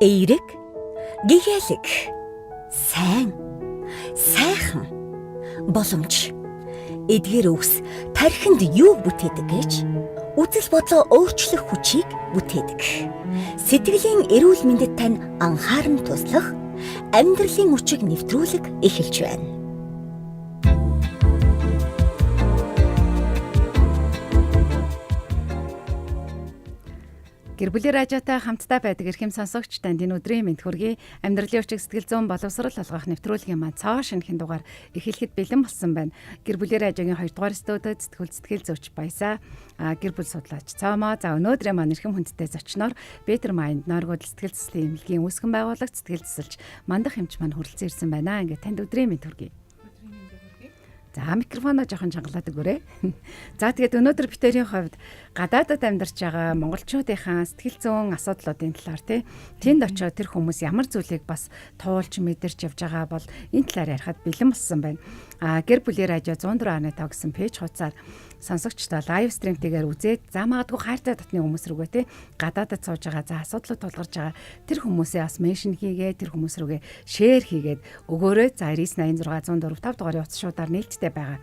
Эерэг, гэгээлэг, сайн, сайхан, боломж. Эдгээр үгс тархинд юу бүтээдэг гэж үзэл бодлоо өөрчлөх хүчийг бүтээдэг. Сэтгэлийн эрүүл мэндэд тань анхааран туслах амьдралын үчиг нэвтрүүлэг эхэлж байна. Гэр бүлийн радиотой хамтдаа байдаг эрхэм сонсогч танд энэ өдрийн мэнд хүргэе. Амьдралын өчиг сэтгэл зүйн боловсрал олгох нэвтрүүлгийн маань цоо шинэхэн дугаар эхлэхэд бэлэн болсон байна. Гэр бүлийн радиогийн 2 дугаар студид сэтгэл зүйч Баясаа, гэр бүл судлаач Цоомоо. За өнөөдрийн маань эрхэм хүндтэй зочноор Better Mind нойргууд сэтгэл зүйн эмнэлгийн үүсгэн байгуулагч сэтгэл засалж Мандах эмч маань хүрэлцэн ирсэн байна. Ингээд танд өдрийн мэнд хүргэе. За микрофоноо жоохон чангалаад өгөөрэй. За тэгээд өнөөдөр битэрийн хувьд гадаадад амьдарч байгаа монголчуудынхаа сэтгэл зүйн асуудлуудын талаар тий тэнд очиод тэр хүмүүс ямар зүйлийг бас туулж мэдэрч явж байгаа бол энэ талаар ярихад бэлэн болсон байна. А гэр бүлийн радио 104.5 гэсэн пэйж хуудасаар сонсогчдоо лайв стримтэйгээр үзээд за магадгүй хайртай дотны хүмүүс рүүгээ тий гадаадад сууж байгаа за асуудлууд тулгарч байгаа тэр хүмүүсээ бас меншн хийгээ тэр хүмүүс рүүгээ шеэр хийгээд өгөөрэй. За 99 86 104 5 дугаарын утас шуудаар нээлттэй байгаа.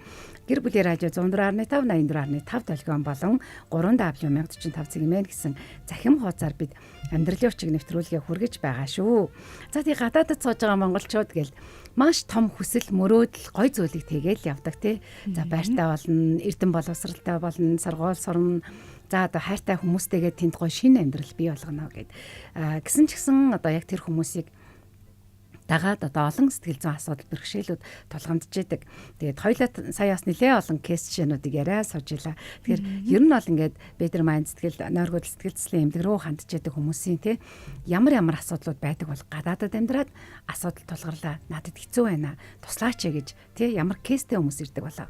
Гэр бүлийн радио 104.5 84.5 долгион болон 3W 1045 цэгмэн гэсэн захим хуудасаар бид амьдралын учиг нэвтрүүлгээ хүргэж байгаа шүү. За тий гадаадад сууж байгаа монголчууд гэл маш том хүсэл мөрөөдөл гой зүйлийг тэгээл явдаг тий. За байртай болно, эрдэм боловсралтай болно, сургууль сурна. За одоо хайртай хүмүүстэйгээ тэнд гой шинэ амьдрал бий болгоно гэд. Гэсэн ч гэсэн одоо яг тэр хүмүүсийг дагаад одоо олон сэтгэл зүйн асуудал бэрхшээлүүд тулгамдж идэг. Тэгээд хоёлаа сая бас нэлээ олон кейс жишээнүүдийг яриа сууж илаа. Тэгэхээр ер нь бол ингээд Better Mind сэтгэл нойргууд сэтгэл зүйн эмнэлэг рүү хандж идэг хүмүүсийн тий ямар ямар асуудлууд байдаг бол гадаадад амьдраад асуудал тулгарлаа. Надад хэцүү байна. Туслаач гэж тий ямар кейстэй хүмүүс ирдэг болоо.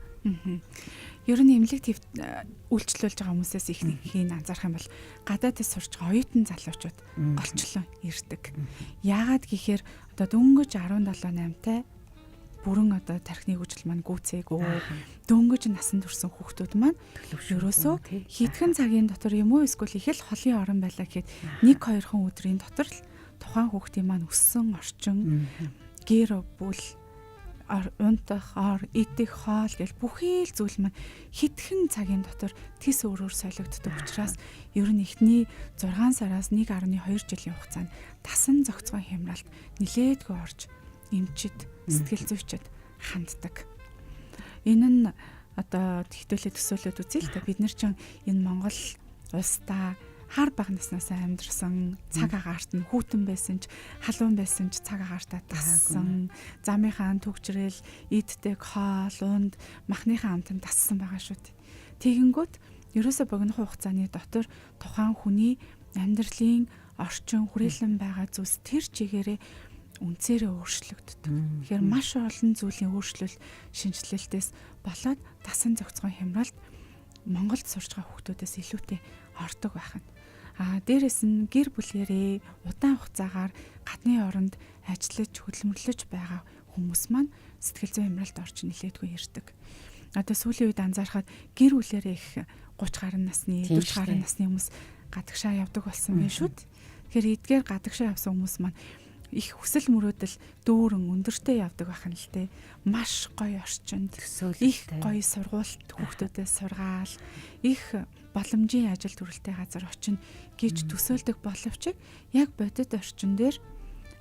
Ер нь эмнэлэг твд үйлчлүүлж байгаа хүмүүсээс их нэхийг анзаарах юм бол гадаадд сурч байгаа оюутан залуучууд голчлон ирдэг. Яагаад гэхээр одоо дөнгөж 17 8-тай бүрэн одоо тархины хөгжил маань гүйцээгүй дөнгөж насан турсан хүүхдүүд маань ерөөсөө хэдхэн цагийн дотор юм уу эсвэл их л холын орон байлаа гэхэд 1-2 өдрийн дотор л тухайн хүүхдийн маань өссөн орчин гэр бүл унтах, ор, идэх, хоол гэл бүхий л зүйл маань хэдхэн цагийн дотор тис өөрөөр солигддог учраас ер нь эхний 6 сараас 1.2 жилийн хугацаанд дасан зохицгон хямралт нилээдгүй орж эмчит, сэтгэл зүйчид ханддаг. Энэ нь одоо хэдүүлээ төсөөлөд үзье л та. Бид нар чинь энэ Монгол улсдаа хар бага наснаас амьдарсан, цаг агаарт нь хүүтэн байсан ч халуун байсан ч цаг агаартаа дассан, замынхаа түгжрэл, иддэг хоол, унд, махныхаа амтанд дассан байгаа шүү дээ. Тэгэнгүүт ерөөсө богино хугацааны дотор тухайн хүний амьдралын орчин хүрээлэн байгаа зүйлс тэр чигээрээ үнцээрээ өөрчлөгддөг. Тэгэхээр маш олон зүйлийн өөрчлөлт, шинжилэлтээс болоод дасан зохицгон хямралд Монголд сурч байгаа хүүхдүүдээс илүүтэй ордог байх нь. А дээрэс нь гэр бүлэрээ удаан хугацаагаар гадны оронд ажиллаж хөдөлмөрлөж байгаа хүмүүс маань сэтгэл зүйн хямралд орж нилээдгүй ирдэг. Одоо сүүлийн үед анзаархад гэр бүлэрээ их 30 гаруй насны, 40 гаруй насны хүмүүс гадагшаа явдаг болсон байх шүү дээ. Тэгэхээр эдгээр гадагшаа явсан хүмүүс маань их хүсэл мөрөөдөл дүүрэн өндөртэй явдаг байх нь л дээ. Маш гоё орчинд, их гоё сургуульд хүүхдүүдээ сургаал, их боломжийн ажил төрөлтэй газар очино гэж төсөөлдөг боловч яг бодит орчин дээр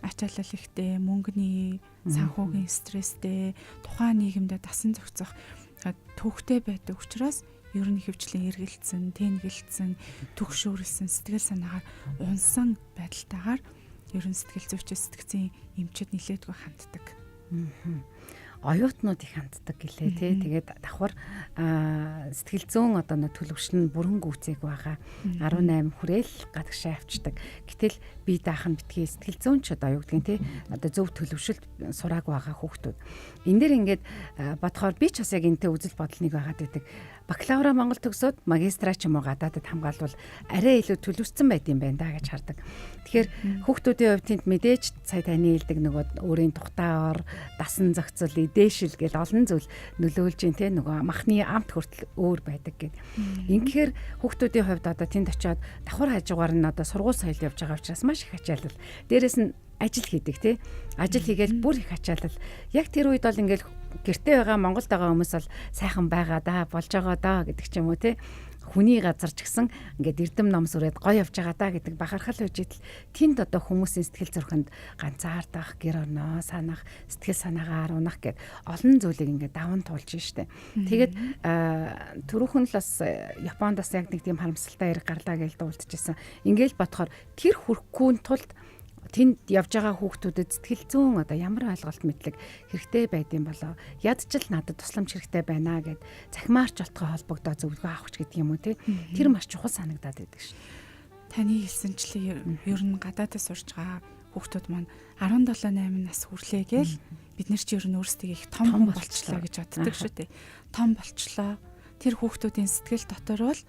ачаалал ихтэй, мөнгөний, санхүүгийн стресстэй, тухайн нийгэмдээ дасан зохицох төвхтэй байдаг учраас ер нь хөвчлэн эргэлцсэн, тэнгэлцсэн, төгшөөрөлсөн сэтгэл санаагаар унсан байдалтайгаар ер нь сэтгэл зүйчид, сэтгцийн эмчид нилээдгүй ханддаг. Оюутнууд их ханддаг гэлээ тий. Тэгээд давхар сэтгэл зүйн одоо нэг төлөвшин нь бүрэн гүйцээг байгаа. 18 хүрээл гадагшаа авчдаг. Гэтэл би даах нь битгий сэтгэл зүйн ч одоо юу гэдгийг тий. Одоо зөв төлөвшөлт сурааг байгаа хүүхдүүд. Энэ дэр ингээд бодохоор би ч бас яг энэтэй үзэл бодол нэг байгаад байдаг. Бакалавра Монгол төгсөөд магистра ч юм уу гадаадад хамгаалвал арай илүү төлөвшсөн байд юм байна да гэж хардаг. Тэгэхээр хүүхдүүдийн хувьд тэнд мэдээж сая таны хэлдэг нөгөө өөрийн тухтай ор, дасан зохицол, идээшил гэл олон зүйл нөлөөлж ин тэ нөгөө махны амт хүртэл өөр байдаг гэд. Ингэхээр хүүхдүүдийн хувьд одоо тэнд очиод давхар хажуугаар нь одоо сургууль соёл явж байгаа учраас маш их ачаалал. Дээрээс нь ажил хийдэг тий. Ажил хийгээл бүр их ачаалал. Яг тэр үед бол ингээл гэрте байгаа Монголд байгаа хүмүүс бол сайхан байгаа да, болж байгаа даа гэдэг ч юм уу тий. Хүний газар ч гэсэн ингээд эрдэм ном сүрээд гоё явж байгаа даа гэдэг бахархал байж идэл тэнд одоо хүмүүсийн сэтгэл зүрхэнд ганцаардах, гэр орноо санах, сэтгэл санаагаа унах гэд олон зүйлийг ингээд даван туулж штэ. Тэгээд түрүүхэн л бас Японд бас яг нэг тийм харамсалтай хэрэг гарлаа гэж дуулдчихсан. Ингээл бодохоор тэр хүрхгүй тулд тэнд явж байгаа хүүхдүүдэд сэтгэл зүйн одоо ямар ойлголт мэдлэг хэрэгтэй байдсан болоо ядчил надад тусламж хэрэгтэй байна гэд захимаарч болтгой холбогдоо зөвлөгөө авах ч гэдэг юм уу те тэр маш чухал санагдаад байдаг шин. Таны хэлсэнчлэн ер нь гадаадд сурж байгаа хүүхдүүд маань 17 8 нас хүрлээ гээл бид нар чи ер нь өөрсдөө их том хүн болчлоо гэж боддог шүү дээ. Том болчлоо. Тэр хүүхдүүдийн сэтгэл дотор бол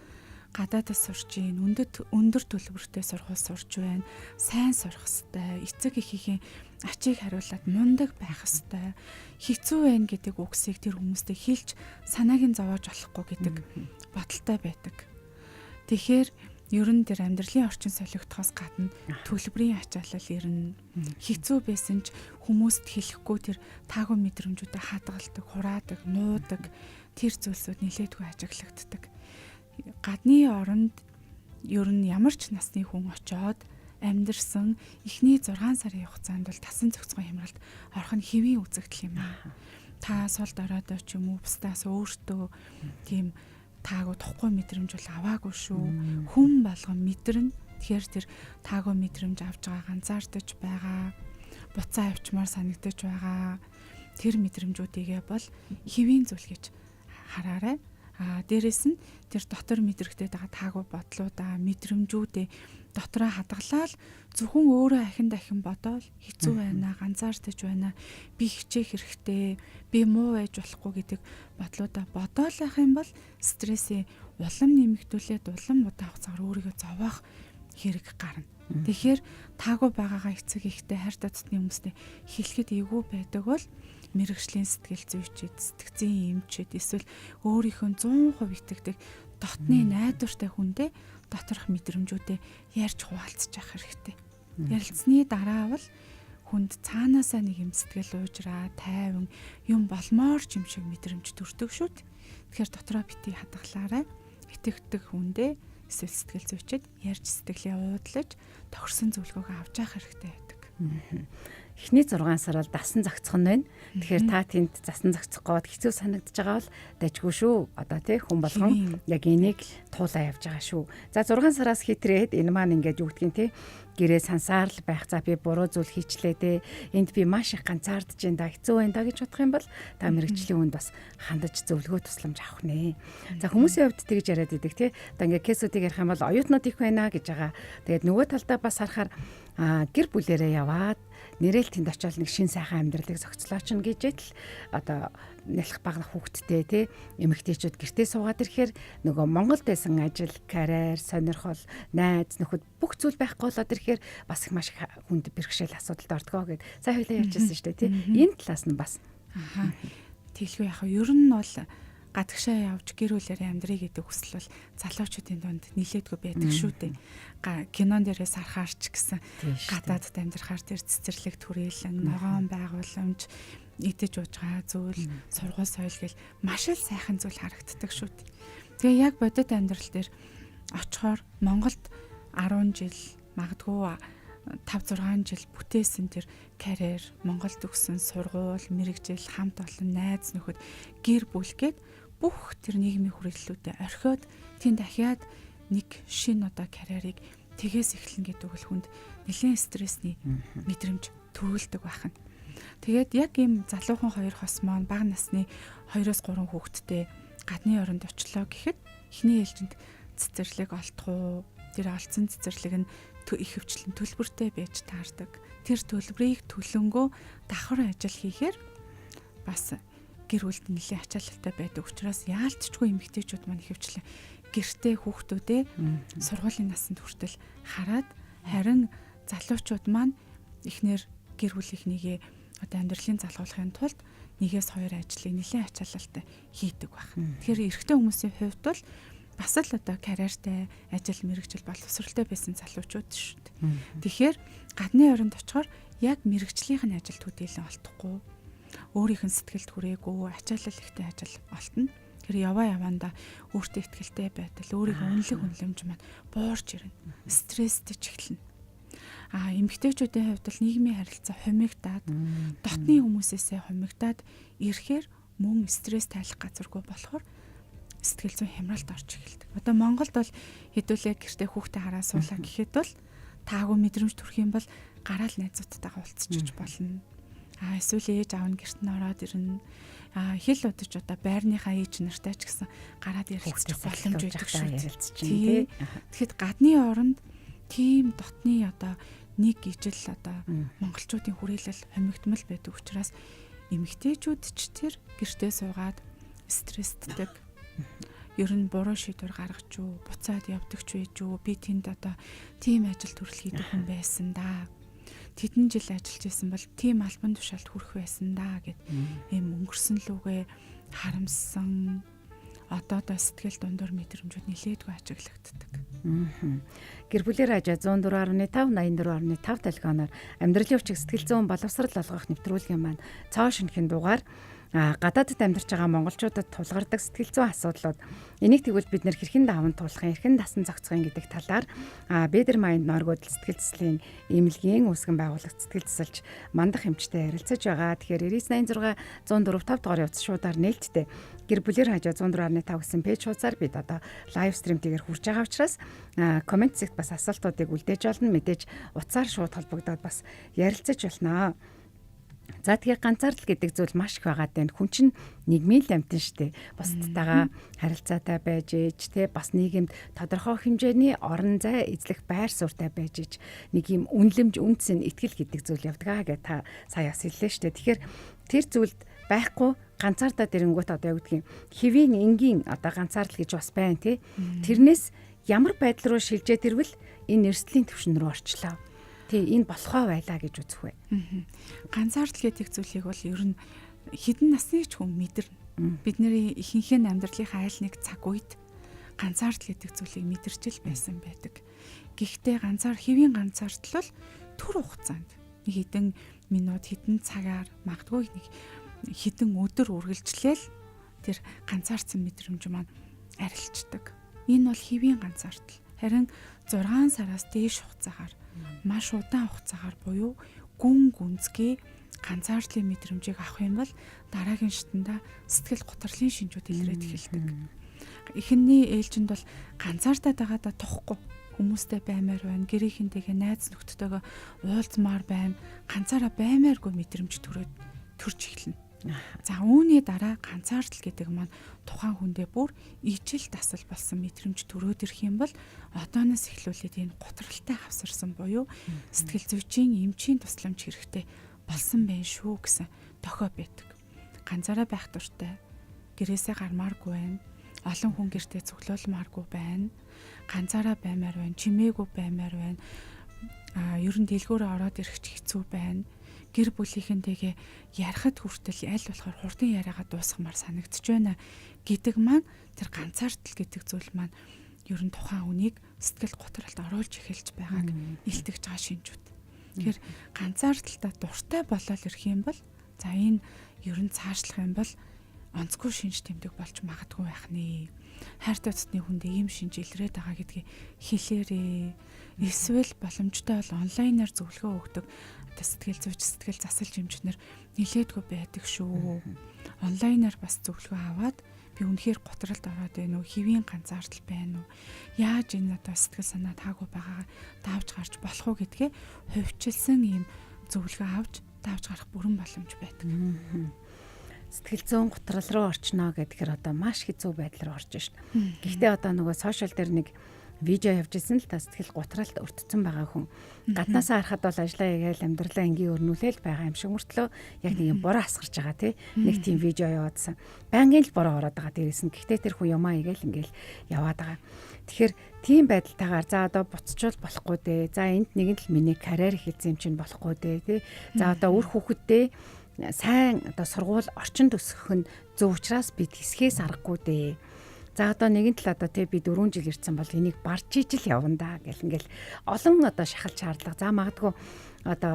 гадаадд сурч ийн өндөр төлбөртэй сургууль сурч байна. Сайн сурах хэвээр, эцэг эхийнхээ ачийг хариулаад мундаг байх хэвээр, хэцүү байна гэдэг үгсийг тэр хүмүүстэй хэлж санааг нь зовоож болохгүй гэдэг бодолтой байдаг. Тэгэхээр ер нь тэр амьдралын орчин солигдохоос гадна төлбөрийн ачаалал ирнэ. Хэцүү байсан ч хүмүүст хэлэхгүй тэр таагүй мэдрэмжүүдэд хадгалдаг, хураадаг, нуудаг тэр зүйлсүүд нилээдгүй ажиглагддаг. Гадны оронд ер нь ямар ч насны хүн очоод амьдарсан эхний 6 сарын хугацаанд бол тасан зохицгон хямралд орох нь хэвийн үзэгдэл юм аа. Та сул доройдоо ч юм уу бусдаас өөртөө тийм таагүй тухгүй мэдрэмж бол аваагүй шүү. Хүн болгон мэдэрнэ. Тэгэхээр тэр таагүй мэдрэмж авч байгаа, ганцаардаж байгаа, буцаа авчмаар санагдаж байгаа тэр мэдрэмжүүдийгээ бол хэвийн зүйл гэж хараарай. А дээрэс нь тэр дотор мэдрэгдээд байгаа таагүй бодлуудаа, мэдрэмжүүдээ дотроо хадгалаад зөвхөн өөрөө ахин дахин бодоол хэцүү байна, ганцаардаж байна, би хичээх хэрэгтэй, би муу байж болохгүй гэдэг бодлуудаа бодоол байх юм бол стрессээ улам нэмэгдүүлээд улам удаан хугацаагаар өөрийгөө зовоох хэрэг гарна. Тэгэхээр таагүй байгаагаа эцэг ихтэй хайр татны хүмүүстэй хэлэхэд эвгүй байдаг бол мэрэгжлийн сэтгэл зүйчид, сэтгцийн эмчид эсвэл өөрийнхөө 100% итгэдэг дотны найдвартай хүндээ доторх мэдрэмжүүдээ ярьж хуваалцаж явах хэрэгтэй. Ярилцсны дараа бол хүнд цаанаасаа нэг юм сэтгэл уужраа, тайван юм болмоор ч юм шиг мэдрэмж төрдөг шүү дээ. Тэгэхээр дотроо бити хадгалаарай. Итгэдэг хүндээ эсвэл сэтгэл зүйчид ярьж сэтгэлээ уудлаж тохирсон зөвлөгөөгөө авч явах хэрэгтэй байдаг. Эхний 6 сар бол дасан зохицох нь байна. Тэгэхээр та тэнд засан зохицох гээд хэцүү санагдаж байгаа бол дайггүй шүү. Одоо тий хүн болгон яг энийг туулаа явж байгаа шүү. За 6 сараас хитрээд энэ маань ингээд юу гэдгийг тий гэрээ сансаар л байх. За би буруу зүйл хийчлээ те. Энд би маш их ганцаардж байна да, хэцүү байна да гэж бодох юм бол та мэрэгжлийн хүнд бас хандаж зөвлөгөө тусламж авах нэ. За хүмүүсийн хувьд тэгж яриад идэг тий. Одоо ингээд кейсүүдийг ярих юм бол оюутнууд их байна гэж байгаа. Тэгээд нөгөө талдаа бас харахаар гэр бүлэрээ яваад нэрэл тэнд очиод нэг шин сайхан амьдралыг зохицлооч нь гэж итл одоо нялх бага хүүхэдтэй тий эмэгтэйчүүд гэртээ суугаад ирэхээр нөгөө Монголд байсан ажил, карьер, сонирхол, найз нөхөд бүх зүйл байхгүй болоод ирэхээр бас их маш их хүнд бэрхшээл асуудалд ордгоо гэд сая хоёлаа ярьжсэн шүү дээ тий. Энэ талаас нь бас аха тэглгүй яхаа ер нь бол гадагшаа явж гэр бүлээрээ амьдрий гэдэг хүсэл бол залуучуудын дунд нилээдгүй байдаг шүү дээ. Кинон дээрээс харахаар ч гэсэн гадаадд амьдрахаар тэр цэцэрлэг түрээлэн, ногоон байгууламж, идэж ууж байгаа зүйл, сургууль соёл гэл маш л сайхан зүйл харагддаг шүү дээ. Тэгээ яг бодит амьдрал дээр очихоор Монголд 10 жил магадгүй 5 6 жил бүтээсэн тэр карьер, Монголд өгсөн сургууль, мэрэгжил, хамт олон найз нөхөд, гэр бүл гээд бүх тэр нийгмийн хүрээллүүдэд орхиод тэнд дахиад нэг шинэ одоо карьерийг тэгээс эхлэн гэдэг бол хүнд нэлээд стрессний мэдрэмж төрүүлдэг байх нь. Тэгээд яг ийм залуухан хоёр хос маань бага насны 2-3 хүүхэдтэй гадны оронд очлоо гэхэд эхний ээлжинд цэцэрлэг олдох уу? Тэр олдсон цэцэрлэг нь ихэвчлэн төлбөртэй байж таардаг. Тэр төлбөрийг төлөнгөө давхар ажил хийхээр бас гэр бүлд нэлээд ачаалалтай байдаг учраас яалтчгүй эмэгтэйчүүд маань ихэвчлэн гэртээ хүүхдүүдээ сургуулийн насанд хүртэл хараад, харин залуучууд маань эхнэр гэр бүлийнхнийгээ одоо амьдралын залгуулахын тулд нэгээс хоёр ажлыг нэлээд ачаалалтай хийдэг байх. Тэгэхээр эрэгтэй хүмүүсийн хувьд бол бас л одоо карьертай, ажил мэргэжил боловсралтай байсан залуучууд шүү дээ. Тэгэхээр гадны оронд очихоор яг мэргэжлийнх нь ажил төдийлөн олдохгүй, өөрийнх нь сэтгэлд хүрээгүй, ачаалал ихтэй ажил олтно. Тэр яваа яваанда өөртөө ихтэй байдал, өөрийнхөө үнэлэх үнэлэмж маань буурч ирнэ. Стресстэй ч эхэлнэ. А эмэгтэйчүүдийн хувьд бол нийгмийн харилцаа хумигдаад, дотны хүмүүсээсээ хумигдаад ирэхээр мөн стресс тайлах газаргүй болохоор сэтгэл зүйн хямралд орж эхэлдэг. Одоо Монголд бол хэдүүлээ гэртээ хүүхдээ хараа суулаа гэхэд бол таагүй мэдрэмж төрөх юм бол гараал найзуудтайгаа уулзчих болно. А эсвэл ээж аав нь гэрт нь ороод ирнэ. А хэл удаж одоо байрныхаа ээж нартай ч гэсэн гараад ярилцчих боломж өгдөг шүү дээ. Тэгэхэд гадны оронд тийм дотны одоо нэг ижил одоо монголчуудын хүрээлэл хумигдмал байдаг учраас эмэгтэйчүүд ч тэр гэртээ суугаад стрессддэг. Ер нь буруу шийдвэр гаргаж юу, буцаад явдаг ч байж юу, би тэнд одоо тийм ажил төрөл хийдэг хүн байсан да. Тэдэн жил ажиллаж исэн бол тийм албан тушаалд хүрэх байсан да гэд ийм өнгөрсөн лүгээ харамссан одоо сэтгэл дундуур мэдрэмжүүд нилээдгүй ажиглагддаг. Гэр бүлээр ажаа 104.5 84.5 телефоноор амьдралын өвчиг сэтгэл зүйн боловсрал олгох нэвтрүүлгийн маань цоо шинэхэн дугаар гадаадд амьдарч байгаа монголчуудад тулгардаг сэтгэл зүйн асуудлууд, энийг тэгвэл бид нэр хэрхэн даван туулах юм, хэрхэн дасан зохицох юм гэдэг талаар Better Mind Норгодл сэтгэл зүйн эмнэлгийн үүсгэн байгуулагч сэтгэл засалж Мандах эмчтэй ярилцаж байгаа. Тэгэхээр 9986 104 5 дугаарыг утас шуудаар нээлттэй гэр бүлээр хажаа 104.5 гэсэн пэйж хуудасаар бид одоо live stream тэгээр хүрж байгаа учраас коммент зэгт бас асуултуудыг үлдээж болно. Мэдээж утсаар шууд холбогдоод бас ярилцаж болно. За тэгэхээр ганцаардал гэдэг зүйл маш их байгаад байна. Хүн чинь нийгмийн л амьтан штэ. Бусдтайгаа харилцаатай байж ээж те, бас нийгэмд тодорхой хэмжээний орон зай эзлэх байр суурьтай байж ээж нэг юм үнэлэмж, үнц нь итгэл гэдэг зүйл явдгаа гэж та сая бас хэллээ штэ. Тэгэхээр тэр зүйлд байхгүй ганцаардаа дэрэнгүүт одоо юу гэдгийг хэвийн энгийн одоо ганцаардал гэж бас байна те. Тэрнээс ямар байдал руу шилжээд ирвэл энэ эрсдлийн түвшин рүү орчлоо. Тий, энэ болохоо байлаа гэж үзэх вэ? Ганцаардал гэдэг зүйлийг бол ер нь хэдэн насны ч хүн мэдэрнэ. Бидний ихэнх нь амьдралынхаа айл нэг цаг үед ганцаардал гэдэг зүйлийг мэдэрч л байсан байдаг. Гэхдээ хэвийн ганцаардал бол төр хугацаанд нэг хэдэн минут, хэдэн цагаар, магадгүй нэг хэдэн өдөр үргэлжлээл тэр ганцаардсан мэдрэмж маань арилчдаг. Энэ бол хэвийн ганцаардал. Харин 6 сараас дээш хугацаагаар, маш удаан хугацаагаар буюу гүн гүнзгий ганцаардлын мэдрэмжийг авах юм бол дараагийн шатанда сэтгэл гутралын шинжүүд илрээд эхэлдэг. Эхний ээлжинд бол ганцаардаад байгаадаа тухгүй хүмүүстэй баймаар байна, гэрийнхэнтэйгээ найз нөхдөдтэйгээ уулзмаар байна, ганцаараа баймааргүй мэдрэмж төрөөд төрж эхэлнэ. За үүний дараа ганцаардал гэдэг маань тухайн хүндээ бүр ижил дасал болсон мэдрэмж төрөөд ирэх юм бол одооноос эхлүүлээд энэ гутралтай хавсарсан буюу сэтгэл зүйчийн эмчийн тусламж хэрэгтэй болсон байх шүү гэсэн дохио байдаг. Ганцаараа байх дуртай, гэрээсээ гармааргүй байна, олон хүн гэртээ цуглуулмааргүй байна, ганцаараа баймаар байна, чимээгүй баймаар байна, ер нь дэлгүүрээ ороод ирэх ч хэцүү байна. Гэр бүлийнхэнтэйгээ ярихад хүртэл аль болохоор хурдан яриагаа дуусгамаар санагдаж байна гэдэг маань тэр ганцаардал гэдэг зүйл маань ер нь тухайн хүнийг сэтгэл готролд оруулж эхэлж байгааг илтгэж байгаа шинжүүд. Тэгэхээр ганцаардaltaа дуртай болол ирэх юм бол за энэ ер нь цаашлах юм бол онцгүй шинж тэмдэг болж магадгүй байх нэ. Хайртай цэцний хүндээ ийм шинж илрээд байгаа гэдгийг хэлээрээ. Эсвэл боломжтой бол онлайнаар зөвлөгөө өгдөг сэтгэл зүйч, сэтгэл засалж эмчнэр нилээдгүй байдаг шүү. Онлайнаар бас зөвлөгөө аваад би үнэхээр готролд ороод байна уу, хэвийн ганцаардал байна уу, яаж энэ одоо сэтгэл санаа таагүй байгаагаа давж гарч болох уу гэдгээ хувьчилсан ийм зөвлөгөө авч давж гарах бүрэн боломж байдаг. Сэтгэл зүйн гутрал руу орчноо гэхээр одоо маш хэцүү байдал руу орж шин. Гэхдээ одоо нөгөө сошиал дээр нэг Видео явж исэн л та, сэтгэл гутралд өртсөн байгаа хүн. Гаднаасаа харахад бол ажиллаа хийгээл, амьдралаа энгийн өрнүүлээл байгаа юм шиг мөртлөө яг нэг юм бороо асгарч байгаа, тий. Нэг тийм видео яваадсан. Байнгын л бороо ороод байгаа дээрээс нь. Гэхдээ тэр хүн юмаа хийгээл ингээл яваад байгаа. Тэгэхээр тийм байдалтайгаар за одоо буцчвал болохгүй дээ. За, энд нэг нь л миний карьер эхэлсэн юм чинь болохгүй дээ, тий. За, одоо үр хүүхэдтэй сайн одоо сургууль орчинд өсгөх нь зөв учраас би тэсгээс аргагүй дээ. За, одоо нэгэн тал одоо, тий, би 4 жил ирсэн бол энийг барж ижил явна да гэл ингээл олон одоо шахал шаардлага. За, магадгүй одоо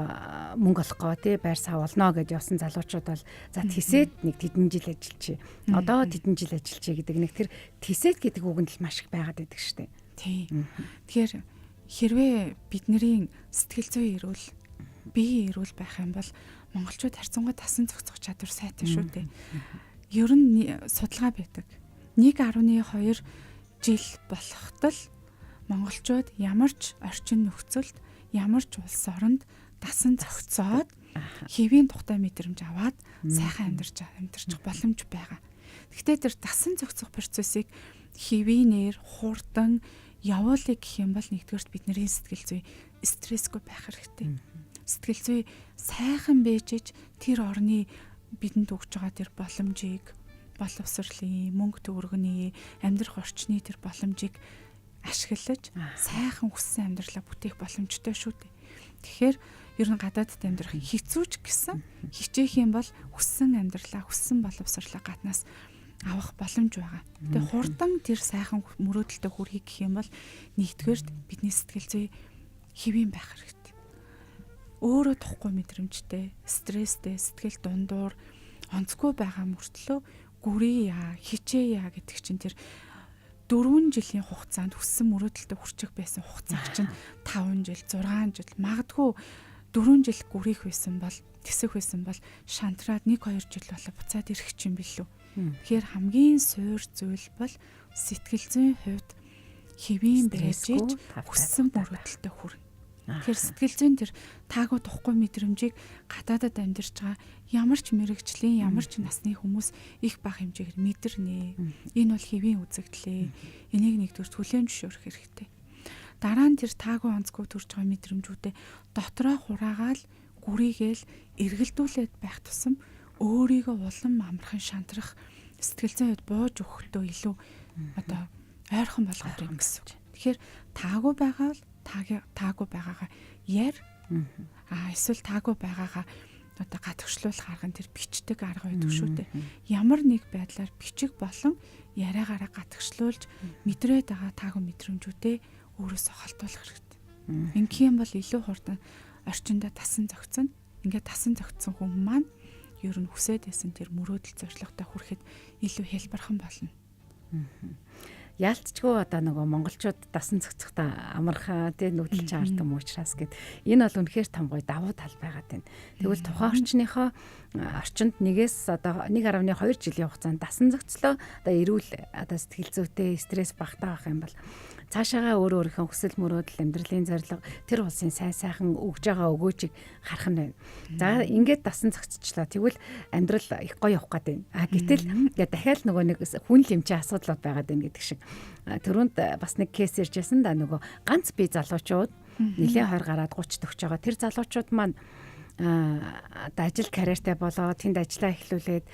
мөнгө олохгүй, тий, байр сав олно гэж явсан залуучууд бол за тэсээд нэг тэдэн жил ажиллачи. Одоо тэдэн жил ажиллачи гэдэг нэг тэр тэсээд гэдэг үгэнд л маш их байгаад байдаг штэ. Тий. Тэгэхээр хэрвээ бидний сэтгэл зүй эрүүл, бие эрүүл байх юм бол монголчууд харьцангуй тасан зохицох чадвар сайтай шүү дээ. Ер нь судалгаа байдаг. 1.2 жил болоход л монголчууд ямар ч орчин нөхцөлд, ямар ч улс оронд дасан зохицоод, хэвийн тухтай мэдрэмж аваад сайхан амьдарч боломж байгаа. Гэхдээ тэр дасан зохицох процессыг хэвийнээр хурдан явуулъя гэх юм бол нэгдүгээрт бидний сэтгэл зүй стрессгүй байх хэрэгтэй. Сэтгэл зүй сайхан байж тэр орны бидэнд өгж байгаа тэр боломжийг, боловсролын, мөнгө төгрөгний, амьдрах орчны тэр боломжийг ашиглаж сайхан хүссэн амьдралаа бүтээх боломжтой шүү дээ. Тэгэхээр ер нь гадаадд амьдрах хэцүү ч гэсэн хичээх юм бол хүссэн амьдралаа, хүссэн боловсрлоо гаднаас авах боломж байгаа. Тэгээ хурдан тэр сайхан мөрөөдөлтөд хүрэхийг гэх юм бол нэгдүгээрт бидний сэтгэл зүй хэвийн байх хэрэгтэй. Өөрөө тухгүй мэдрэмжтэй, стресстэй, сэтгэл дундуур, онцгүй байгаа мөртлөө гүрий яа, хичээ яа гэдэг чинь тэр 4 жилийн хугацаанд хүссэн мөрөөдөлтөд хүрчих байсан хугацааг чинь 5 жил, 6 жил, магадгүй 4 жил гүрийх байсан бол, тэсэх байсан бол шантраад 1 2 жил болоо буцаад ирэх чинь билүү. Тэгэхээр хамгийн суур зүйл бол сэтгэл зүйн хувьд хэвийн байж хүссэн мөрөөдөлтөд хүрнэ. Тэгэхээр сэтгэл зүйн тэр таагүй тухгүй мэдрэмжийг гадаадад амьдарч байгаа ямар ч мэрэгжлийн, ямар ч насны хүмүүс их бага хэмжээгээр мэдэрнэ. Энэ бол хэвийн үзэгдлээ. Энийг нэгдүгээр хүлээн зөвшөөрөх хэрэгтэй. Дараа нь тэр таагүй онцгүй төрж байгаа мэдрэмжүүдээ дотроо хураагаал, гүрийгээл эргэлдүүлээд байх тусам өөрийгөө улам амархан шантрах, сэтгэл зүйн хувьд бууж өгөхдөө илүү одоо ойрхон болгоод байна гэсэн үг. Тэгэхээр таагүй байгаа бол таагүй байгаагаа яар. Аа, эсвэл таагүй байгаагаа одоо гадагшлуулах арга нь тэр бичдэг арга байдаг шүү дээ. Ямар нэг байдлаар бичиг болон яриагаараа гадагшлуулж мэдрээд байгаа таагүй мэдрэмжүүдээ өөрөөсөө холдуулах хэрэгтэй. Ингэх юм бол илүү хурдан орчиндөө тасан зохицоно. Ингээд тасан зохицсон хүн маань ер нь хүсээд байсан тэр мөрөөдөл зорилготой хүрэхэд илүү хялбархан болно. Яалтчгүй одоо нөгөө монголчууд дасан зохицохдоо амархан, тий, нүдэл чаардаг юм уучраас гэд энэ бол үнэхээр том гоё давуу тал байгаад байна. Тэгвэл тухайн орчныхоо орчинд нэгээс одоо 1.2 жилийн хугацаанд дасан зохицлоо, одоо эрүүл, одоо сэтгэл зүйтэй, стресс багтаа байх юм бол цаашаагаа өөр өөрийнхөө хүсэл мөрөөдөл, амьдралын зорилго, тэр улсын сайн сайхан өгж байгаа өгөөжийг харах нь байна. За, ингээд дасан зохицчлаа. Тэгвэл амьдрал их гоё явах гээд байна. А гэтэл ингээд дахиад нөгөө нэг хүн л юм чи асуудлууд байгаад байна гэдэг шиг. Түрүүнд бас нэг case ирж байсан да, нөгөө ганц бие залуучууд нэлээд 20 гараад 30 төгч байгаа. Тэр залуучууд маань одоо ажил карьертай болоо тэнд ажиллаа эхлүүлээд,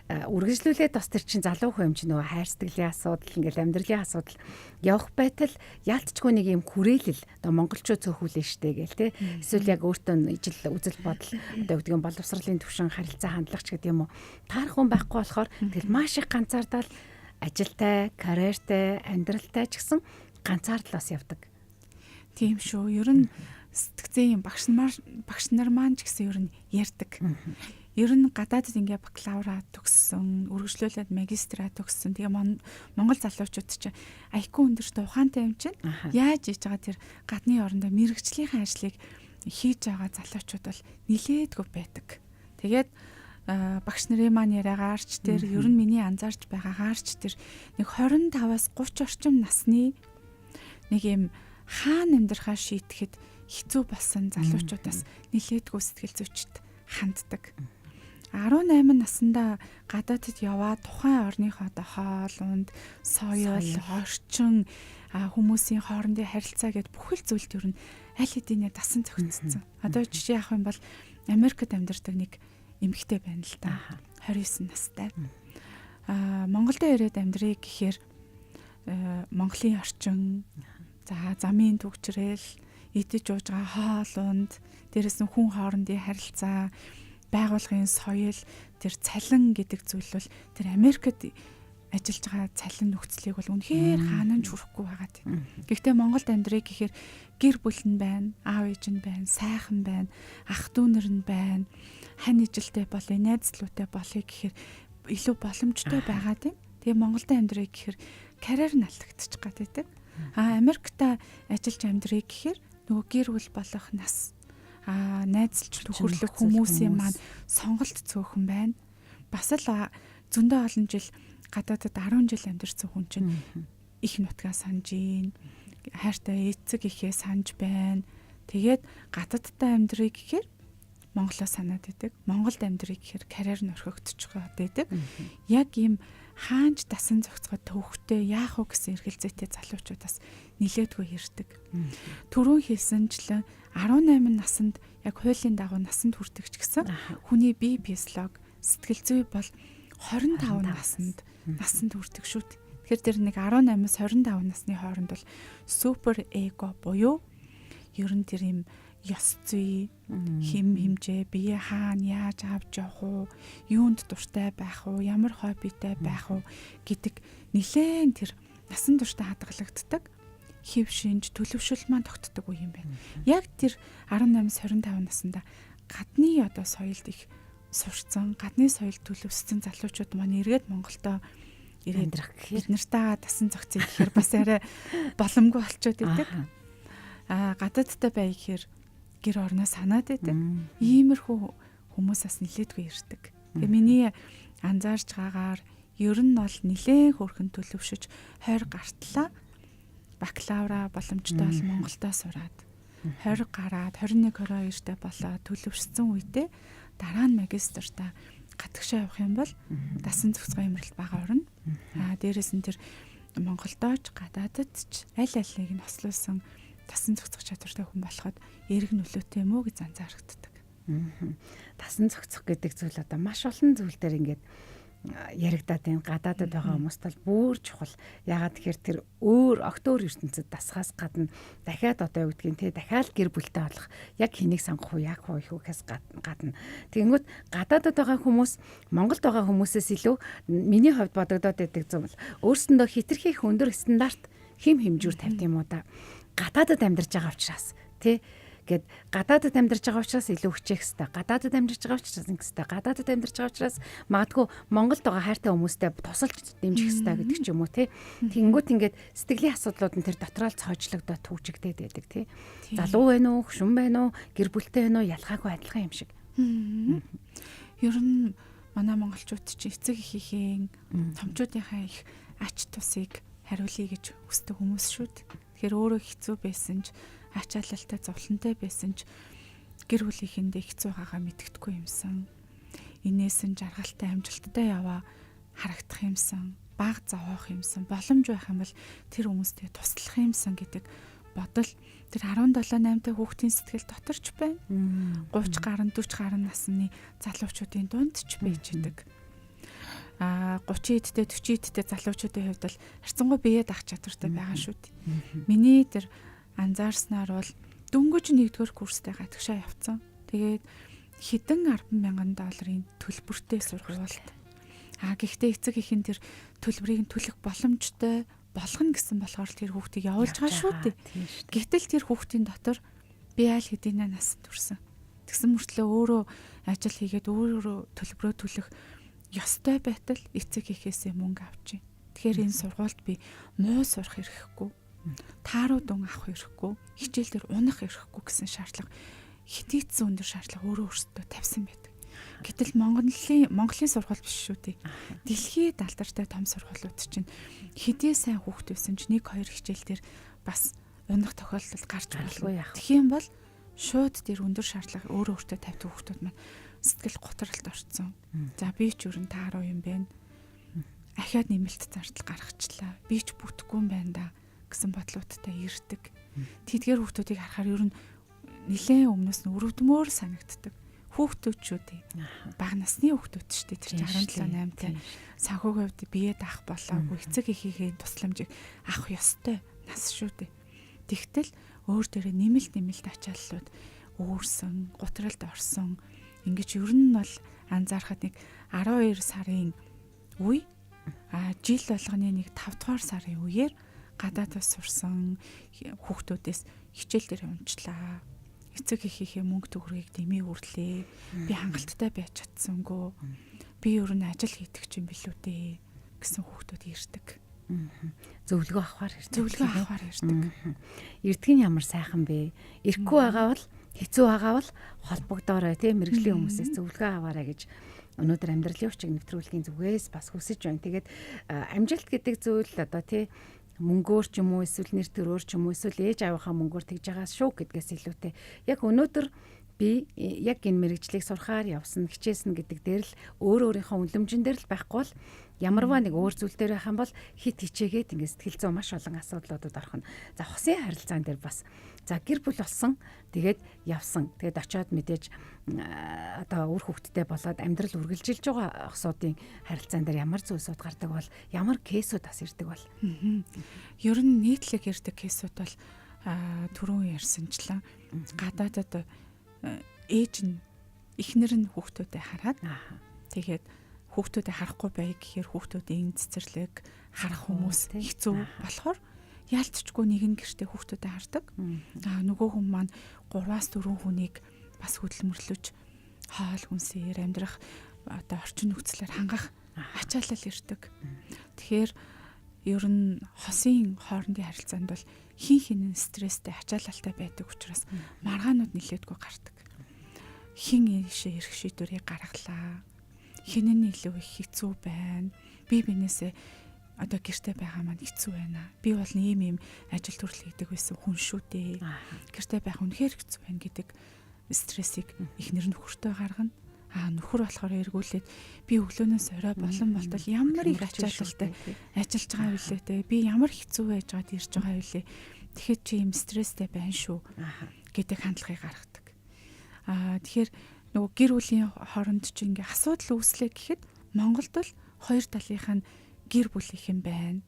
үргэлжлүүлээд бас тэр чинь залуу хүн юм чинь нөгөө хайр сэтгэлийн асуудал, ингээл амьдралын асуудал явах байтал яалтчгүй нэг юм хүрээлэл, одоо монголчууд цөөхүүлэн штэ гээл те, эсвэл яг өөртөө ижил үзэл бодол, одоо гэдэг юм, боловсролын төвшин, харилцаа, хандлагач гэдэг юм уу, таарах хүн байхгүй болохоор тэгэл маш их ганцаардал, ажилтай, карьертай, амьдралтай ч гэсэн ганцаардлаас явдаг. Тийм шүү. Ер нь сэтгцэн багш нар маань ч гэсэн ер нь ярьдаг. Ер нь гадаадд ингээ бакалавра төгссөн, үргэлжлүүлээд магистра төгссөн. Тэгээ монгол залуучууд чинь IQ өндөртэй, ухаантай юм чинь яаж хийж байгаа тэр гадны орондоо мэрэгжлийнхээ ажлыг хийж байгаа залуучууд бол нилээдгүй байдаг. Тэгээд багш нарын маань яриагаарч, тэр ер нь миний анзаарч байгаагаарч тэр нэг 25-аас 30 орчим насны нэг юм хаана амьдрахаа шийдэхэд хэцүү болсон залуучуудаас нилээдгүй сэтгэл зүйчд ханддаг. 18 наснда гадаадд яваад тухайн орныхоо одоо хоол унд, соёл, орчин, хүмүүсийн хоорондын харилцаа гэд бүхэл зүйлд ер нь аль хэдийнэ дасан зохицсон. Одоо жишээ авах юм бол Америкт амьдардаг нэг эмэгтэй байна л да. 29 настай. Монголд ирээд амьдрыг гэхээр Монголын орчин, за замын түгжрэл, идэж ууж байгаа хоол унд, дээрэс нь хүн хоорондын харилцаа, байгуулгын соёл, тэр цалин гэдэг зүйл бол тэр Америкт ажиллаж байгаа цалин нөхцөлийг бол үнэхээр хаанан ч хүрэхгүй байгаа тийм. Гэхдээ Монголд амьдрыг гэхээр гэр бүл нь байна, аав ээж нь байна, сайхан байна, ах дүү нар нь байна, хань ижилтэй болъё, найзлуутай болъё гэхээр илүү боломжтой байгаа тийм. Тэгээ Монголд амьдрыг гэхээр карьер нь алдагдчих гад байдаг. Америкта ажиллаж амьдрыг гэхээр нөгөө гэр бүл болох нас найзалж төхөрлөх хүмүүсийн маань сонголт цөөхөн байна. Бас л зөндөө олон жил гадаадад 10 жил амьдарсан хүн чинь их нутгаа санаж гин, хайртай эцэг эхээ санаж байна. Тэгээд гадаадтай амьдрыг гэхээр Монголоо санаад байдаг. Монголд амьдрыг гэхээр карьер нь орхигдчих байдаг. Яг ийм хаанч дасан зохицоход төвхтэй яах вэ гэсэн эргэлзээтэй залуучууд бас нилээдгүй ирдэг. Түрүүн хэлсэнчлэн 18 наснд яг хуулийн дагуу насанд хүрдэг ч гэсэн хүний бие физиолог, сэтгэл зүй бол 25 насанд хүрдэг шүү дээ. Тэгэхээр тэр нэг 18-аас 25 насны хооронд бол супер эго буюу ер нь тэр юм ёс зүй, хэм хэмжээ, бие хаана яаж авч явах уу, юунд дуртай байх уу, ямар хоббитэй байх уу гэдэг нилээн тэр насан туршдаа хадгалагддаг хэв шинж, төлөвшөл маань тогтдог үе юм байна. Яг тэр 18-аас 25 наснда гадны одоо соёлд их сурцсан, гадны соёлд төлөвшсөн залуучууд маань эргээд Монголдо ирээд амьдрах гэхээр бид нартайгаа дасан зохицъё гэхээр бас арай боломгүй болчоод идэг. Гадаадтай бай гэхээр гэр орноо санаад байдаг. Иймэрхүү хүмүүс бас нилээдгүй ирдэг. Тэгээ миний анзаарч байгаагаар ер нь бол нилээн хөөрхөн төлөвшөж 20 гартлаа бакалавра боломжтой бол Монголдо сураад 20 гараад 21 22 тай болоо төлөвшсөн үедээ дараа нь магистртаа гадагшаа явах юм бол дасан зохицгой юмралт бага орно. Дээрээс нь тэр Монголдооч гадаадд ч аль алийг нь хослуулсан дасан зохицох чадвартай хүн болоход эерэг нөлөөтэй юм уу гэж анзаарагддаг. Дасан зохицох гэдэг зүйл одоо маш олон зүйл дээр ингээд яригадаад байна. Гадаадад байгаа хүмүүст бол бүр чухал. Яагаад тэгэхээр тэр өөр огт өөр ертөнцид дасхаас гадна дахиад одоо юу гэдгийг те дахиад гэр бүлтэй болох яг хэнийг сонгох уу, яг уу их үхээс гадна. Тэгэнгүүт гадаадад байгаа хүмүүс Монголд байгаа хүмүүсээс илүү миний хувьд бодогдоод байдаг зүйл өөрсөндөө хитрхи их өндөр стандарт хэм хэмжүүр тавьд юм уу да. Гадаадад амьдарч байгаа учраас тий гэд гадаадад амьдарч байгаа учраас илүү хичээх хэвээр, гадаадад амьдарч байгаа учраас ингэх хэвээр, гадаадад амьдарч байгаа учраас магадгүй Монголд байгаа хайртай хүмүүстэй тусалж дэмжих хэвээр гэдэг ч юм уу тий. Тэнгүүт ингээд сэтгэлийн асуудлууд нь тэр дотроо л цоожлогдоод түгжигдээд байдаг тий. Залуу байна уу, хөшин байна уу, гэр бүлтэй байна уу ялгаагүй адилхан юм шиг. Ер нь манай монголчууд чи эцэг эхийнхээ томчуудынхаа их ач тусыг хариулъя гэж хүсдэг хүмүүс шүү дээ. Тэгэхээр өөрөө хэцүү байсан ч ачаалалтай зовлонтой байсан ч гэр бүлийнхэндээ хэцүү байгаагаа мэддэхгүй юмсан. Инээс нь жаргалтай амжилттай яваа харагдах юмсан, баг зовоох юмсан, боломж байх юм бол тэр хүмүүстэй туслах юмсан гэдэг бодол тэр 17 8 та хүүхдийн сэтгэл дотор ч байна. 30 гаруй 40 гаруй насны залуучуудын дунд ч байж идэг. 30 эдтэй 40 эдтэй залуучуудын хувьд бол харьцангуй бие даах чадвартай байгаа шүү дээ. Миний тэр анзаарснаар бол дөнгөж 1-р курстэй гадагшаа явцсан. Тэгээд хэдэн 10,000 долларын төлбөртэй сургуульд. Гэхдээ эцэг эхийн тэр төлбөрийг нь төлөх боломжтой болгоно гэсэн болохоор тэр хүүхдийг явуулж байгаа шүү дээ. Гэтэл тэр хүүхдийн дотор би аль хэдийнэ нас төрсөн. Тэгсэн мөртлөө өөрөө ажил хийгээд өөрөө төлбөрөө төлөх ёстой байтал эцэг эхээсээ мөнгө авч. Тэгэхээр энэ сургуульд би муу сурах эрхгүй, тааруу дүн авах эрхгүй, хичээл дээр унах эрхгүй гэсэн шаардлага хитийцсэн өндөр шаардлага өөрөө өөрсдөө тавьсан байдаг. Гэтэл Монголын сургууль биш шүү дээ. Дэлхийд алдартай том сургуулиуд чинь хэдий сайн хүүхд байсан ч 1 2 хичээл дээр бас унах тохиолдол гарч болно. Тэгэх юм бол шууд тэр өндөр шаардлага өөрөө өөртөө тавьдаг хүүхдүүд маань Сэтгэл готролд орцсон. За би ч ер нь тааруу юм байна. Ахиад нэмэлт зардал гаргачлаа. Би ч бүтэхгүй юм байна да гэсэн бодлуудтай ирдэг. Тэдгээр хүүхдүүдийг харахаар ер нь нэлээд өмнөөс нь өрөвдмөр санагддаг. Хүүхдүүд шүү дээ. Бага насны хүүхдүүд шүү дээ. Тэр чинь 17 8 тай санхүүгийн хувьд бие даах болоогүй, эцэг эхийнхээ тусламжийг авах ёстой нас шүү дээ. Тэгтэл өөр дээрээ нэмэлт ачааллууд үүрсэн, гутралд орсон. Ингэж ер нь бол анзаархад нэг 12 сарын үе, жил болгоны нэг 5 дугаар сарын үеэр гадаадас сурсан хүүхдүүдээс хичээл дээр унчлаа. Эцэг эхийнхээ мөнгө төгрөгийг дэмий үрлээ. Би хангалттай байж чадсангүй. Би ер нь ажил хийдэг ч юм билүү дээ гэсэн хүүхдүүд ирдэг. Зөвлөгөө авахар ирдэг. Зөвлөгөө авахар ирдэг. Ирдэг нь ямар сайхан бэ? Ирэхгүй байгаа бол, хэцүү байгаа бол холбогдоорой, тийм, мэргэжлийн хүмүүсээс зөвлөгөө аваарай гэж өнөөдөр амьдралын хүчийг нэвтрүүлгийн зүгээс бас хүсэж байна. Тэгээд амжилт гэдэг зүйл одоо тий мөнгөөр ч юм уу, эсвэл нэр төрөөр ч юм уу, эсвэл ээж аавынхаа мөнгөөр тэгж байгаа шүү гэдгээс илүүтэй яг өнөөдөр би яг энэ мэргэжлийг сурахаар явсан, хичээсэн гэдэг дээр л өөр өөрийнхөө үнэмжин дээр л байхгүй бол ямарваа нэг өөр зүйл дээр байх юм бол хит хичээгээд ингээд сэтгэл зүйн маш олон асуудлуудад орох нь. За хосын харилцаан дээр бас за гэр бүл болсон, тэгээд явсан. Тэгээд очиод мэдээж одоо үр хөвгттэй болоод амьдрал үргэлжилж байгаа хосуудын харилцаан дээр ямар зүйлсүүд гардаг бол, ямар case үүд бас ирдэг бол? Ер нь нийтлэг ирдэг case үүд бол түрүүн ярьсанчлан гадаадад ээж нь, эхнэр нь хүүхдүүдэд хараад, тэгээд хүүхдүүдэд харахгүй бай гэхээр хүүхдүүдийн цэцэрлэг харах хүмүүс хэцүү болохоор яалтчгүй нэг нь гэртээ хүүхдүүдэд хардаг. Аа нөгөө хүн маань 3-аас 4 хүнийг бас хөдөлмөрлөж хоол хүнсээр амьдрах одоо орчин нөхцлөөр хангах ачаалал ирдэг. Тэгэхээр ер нь хосын хоорондын харилцаанд бол хин хинэн стресстэй, ачаалалтай байдаг учраас маргаанууд нилээдгүй гардаг. Хин ийшээ эрх шийдвэрийг гаргалаа. Хин нь илүү их хэцүү байна. Би бинээсээ одоо гэрте байгаа маань хэцүү байна. Би бол ийм ийм ажил төрөл хийдэг байсан хүн шүү дээ. Гэрте байх үнэхээр хэцүү байна гэдэг стрессийг эхнэр нөхөртөө гаргана. Аа нөхөр болохоор эргүүлээд би өглөөнөөс орой болон болтол ямар их ачаалалтай ажиллаж байгаа вүлээ те. Би ямар хэцүү байж байгаад ирж байгаа вүлээ. Тэгэхэд чи ийм стресстэй байна шүү гэдэг хандлагыг гаргадаг. Аа тэгэхээр нөгөө гэр бүлийн хооронд чи ингээ асуудал үүслээ гэхэд Монголд бол хоёр талынх нь гэр бүлийнх юм байна.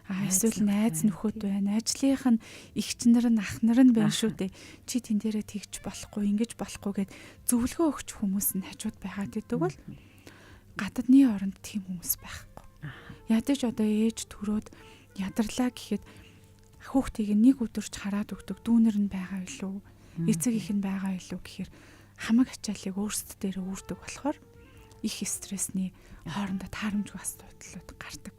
А эсвэл найз нөхөд байна. Ажлынх нь эгч нар нь, ах нар нь байна шүү дээ. Чи тэн дээрээ тэгж болохгүй, ингэж болохгүй гэд зөвлөгөө өгч хүмүүс нь хажууд байгаад идэг бол гадаадны оронд тийм хүмүүс байхгүй. Ядаж одоо ээж төрөөд ядарлаа гэхэд хүүхдийг нэг өдөрч хараад өгдөг дүүнер нь байгаа билүү, эцэг их нь байгаа билүү гэхээр хамаг ачааллыг өөрсдөд дээр үүрдэг болохоор их стрессний хоорондоо таарамжгүй асуудлууд гардаг.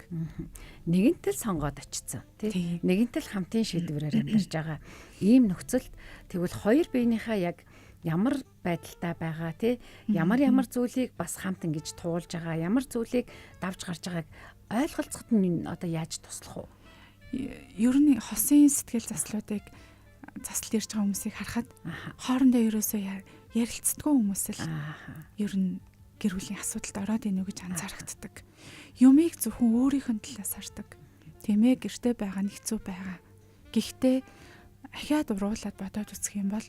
Нэгэнтэл сонгоод очсон тий. Нэгэнтэл хамтын шийдвэрээр амьдарч байгаа ийм нөхцөлд тэгвэл хоёр биенийхээ яг ямар байдалтай байгаа тий, ямар ямар зүйлийг бас хамт ингэж туулж байгаа, ямар зүйлийг давж гарч байгааг ойлголцоход нь одоо яаж туслах вэ? Ер нь хосын сэтгэл заслуудыг засалт ирж байгаа хүмүүсийг харахад хоорондоо ерөөсөө ярилцдаггүй хүмүүс л ер нь гэр бүлийн асуудалд ороод ийнө гэж анзаарагддаг. Юмыг зөвхөн өөрийнх нь талаас хардаг. Тийм ээ, гэрте байгаа нь хэцүү байгаа. Гэхдээ ахиад уруулаад бодоод үзэх юм бол